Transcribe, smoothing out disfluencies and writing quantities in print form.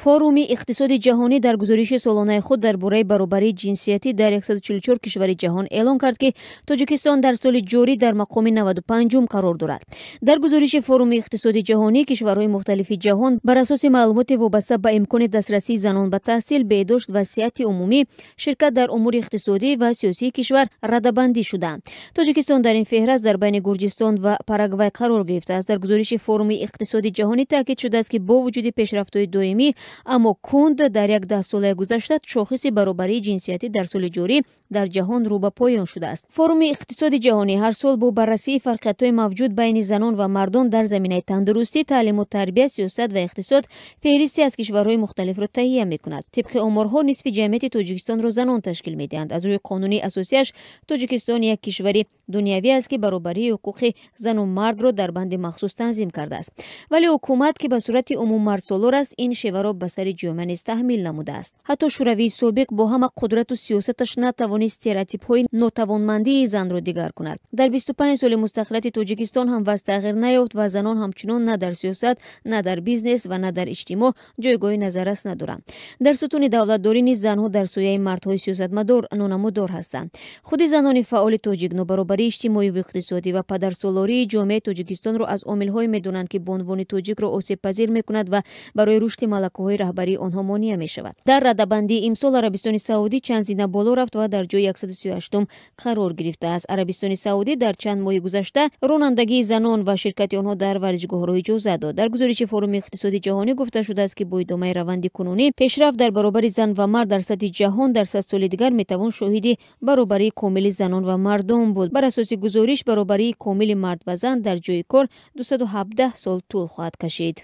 Форуми иқтисоди ҷаҳонӣ дар гузориши солонаи худ дар бораи баробарии ҷинсиятӣ дар 144 кишвари ҷаҳон эълон кард, ки Тоҷикистон дар соли ҷорӣ дар мақоми 95-ум қарор дорад. Дар гузориши Форуми иқтисоди ҷаҳонӣ кишварҳои мухталифи ҷаҳон бар асоси маълумоти вобаста ба имкони дастрасии занон ба таҳсил, беҳдошт ва сиҳати умумӣ, ширкат дар умури иқтисодӣ ва сиёсии кишвар радабандӣ шудаанд. Тоҷикистон дар ин феҳраст дар байни Гурҷистон ва Парагвай қарор гирифтааст. Дар гузориши Форуми иқтисоди ҷаҳонӣ таъкид шудааст, ки бо вуҷуди пешрафтҳои доимӣ, аммо кунд дар як даҳсолаи гузашта, шохиси баробарии ҷинсиятӣ дар соли ҷорӣ дар ҷаҳон рӯ ба поён шудааст. Форуми иқтисоди ҷаҳонӣ ҳар сол бо баррасии фарқиятҳои мавҷуд байни занон ва мардон дар заминаи тандурустӣ, таълиму тарбия, сиёсат ва иқтисод феҳристе аз кишварҳои мухталифро таҳия мекунад. Тибқи оморҳо, нисфи ҷамъияти Тоҷикистонро занон ташкил медиҳанд. Аз рӯи қонуни асосияш Тоҷикистон як кишвари дунявӣ аст, ки баробарии ҳуқуқи зану мардро дар банди махсус танзим кардааст. Вале ҳукумат, ки ба сурати умум мардсолор аст, ин шеваро ба сари ҷомеа низ таҳмил намудааст. Ҳатто Шӯравии собиқ бо ҳама қудрату сиёсаташ натавонист стереотипҳои нотавонмандии занро дигар кунад. Дар 25 соли мустақилияти Тоҷикистон ҳам вазъ тағйир наёфт ва занон ҳамчунон на дар сиёсат, на дар бизнес ва на дар иҷтимоъ ҷойгоҳи назаррас надоранд. Дар сутуни давлатдорӣ низ занҳо дар сояи мардҳои сиёсатмадор нонамудор ҳастанд. Худи занони фаъоли тоҷик нобаробарии иҷтимоиву иқтисодӣ ва падарсолории ҷомеаи Тоҷикистонро аз омилҳое медонанд, ки бонувони тоҷикро осебпазир мекунад ва барои рушди малакаҳои раҳбарии онҳо монеа мешавад. Дар радабандии имсол Арабистони Саудӣ чанд зина боло рафт ва дар ҷои 138-ум қарор гирифтааст. Арабистони Саудӣ дар чанд моҳи гузашта ронандагии занон ва ширкати онҳо дар варзишгоҳҳоро иҷозат дод. Дар гузориши Форуми иқтисоди ҷаҳонӣ гуфта шудааст, ки бо идомаи раванди кунунӣ пешрафт дар баробари зан ва мард дар сатҳи ҷаҳон дар 100 соли дигар метавон шоҳиди баробарии комили занон ва мардон буд. Бар асоси гузориш, баробарии комили мард ва зан дар ҷои кор 217 сол тӯл хоҳад кашид.